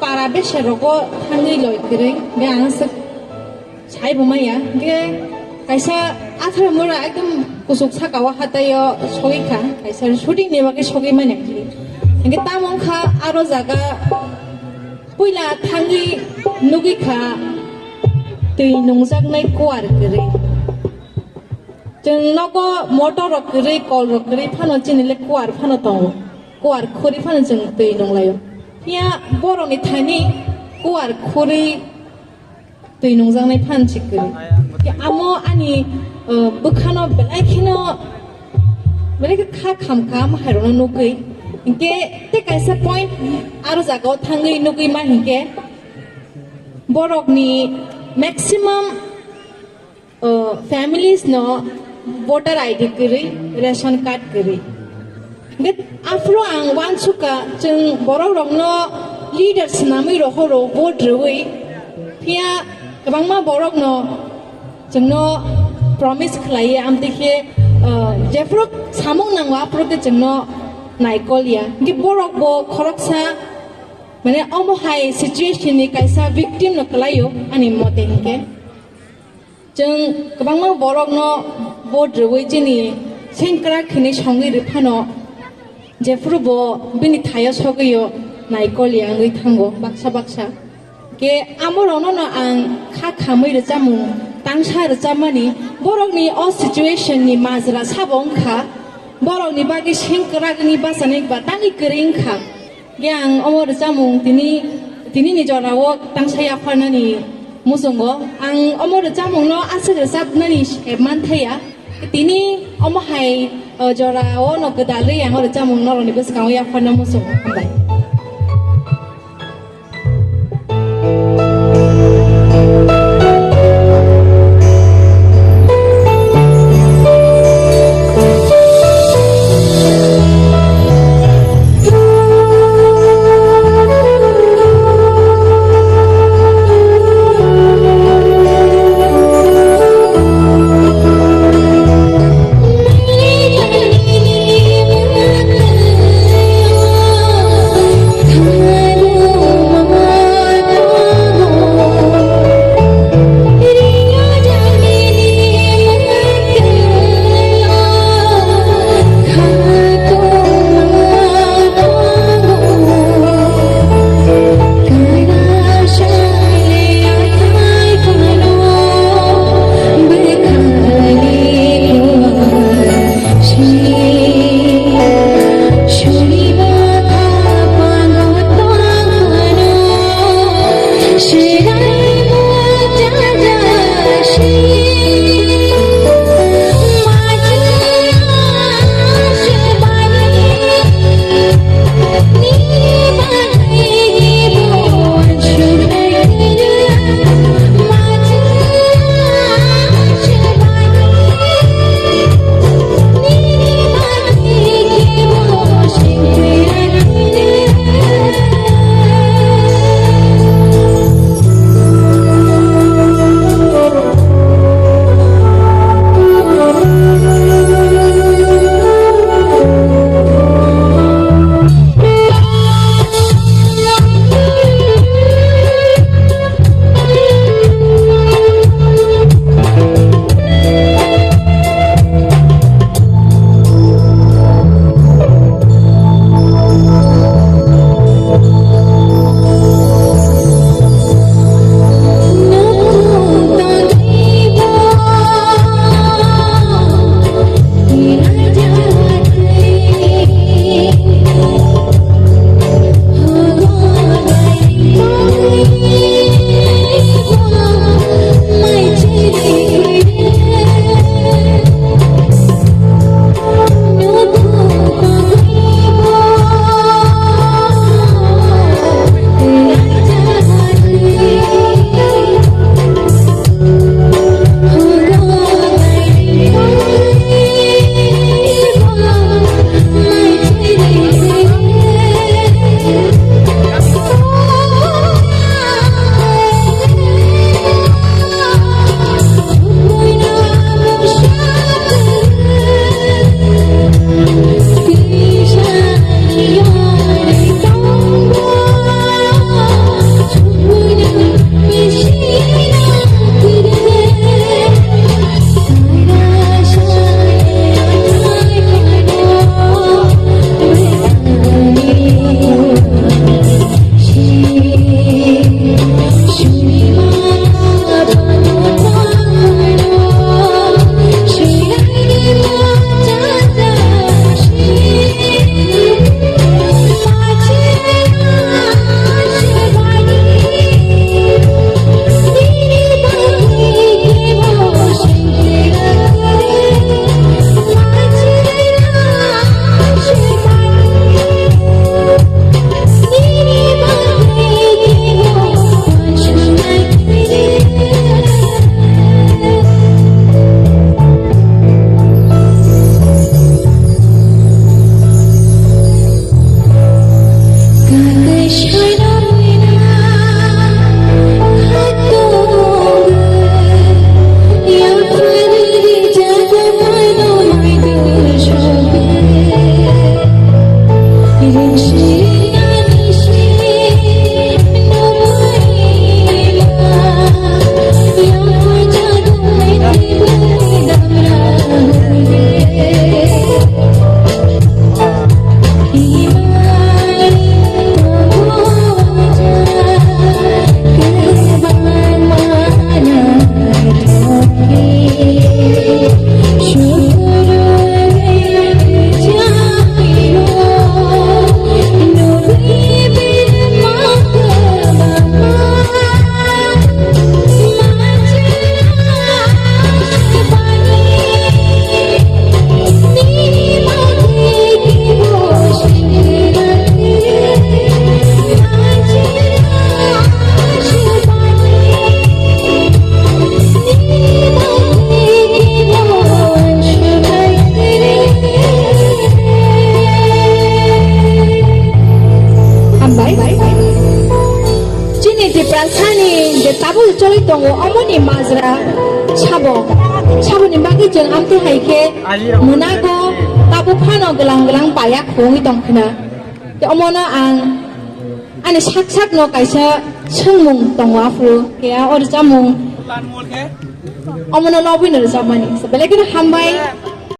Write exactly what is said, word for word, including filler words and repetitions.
Para bese rogo thangwi loi kwrwi, be ang se sai bo maya. Ge kaisa athar mura ekdom kusuk saka o hatai o sogwi kha, kaisa shooting ni bagwi sogwi manya. Ge tamo kha aro jaga puila thangwi nugwi kha twi nungjaknai kuar kwrwi. Chwng nogo motor rok kwrwi, kol rok kwrwi phano chini le kuar phano tongo. Kuar khuri phano chwng twi nunglaio. Phiya borokni thani kuar khuri twi nungjaknai phan si kwrwi. Khe amo ani, uh, bwkhano belai kheno, belai khe kha kham kham hairokno nugwi. Hinkhe tei kaisa point aro jagao thangwi nugwi ma hinkhe borokni maximum o, families no voter I D kwrwi, ration card kwrwi. Hingke aphuru ang uansukha, chwng borok rokno leader swnamwi rohoro vote rwui, phiya kwbangma borok no chwngno promise khlaiya, amtwi khe, o, jephuru samung nango aphuru khe chwngno naikolya. Hingke borok bo khoroksa, mane, omo hai situation ni kaisa victim no kwlaio, ani mote hingke. Chwng kwbangma borokno vote rwui chini sengkrak hinwi songwi rwphano, jephuru bo bini thaio sogwio naikolya wngwi thango baksa baksa. Khe amorokno no ang kha khamwi rwchapmung tangsa rwchapmani, borokni o situation ni majra sabo wngkha, borokni bagwi sengkrakni bachanai ba tangwi kwrwi wngkha. Ge ang omo rwchapmung tini, tini ni jora o tangsa yapharnani muchungo. Ang omo rwchapmung no aswk rwchapnani se manthaya. Tini omo hai, o, jora o no gwdalwi ang o rwchapmung norokni bwskango yapharna muchungo. Hambai. Hambai. Chini Tiprasani je tabuk choli tongo, omoni majra sabo. Saboni bagwi chwng amtwi hai khe mwnago tabuk phano glang glang paya khungwi tong khna. Te omono ang ani sak sakno kaisa swngmung tongo aphuru, khe a o rwchapmung omono nogwino rwchapmani. So, belai kheno hambai.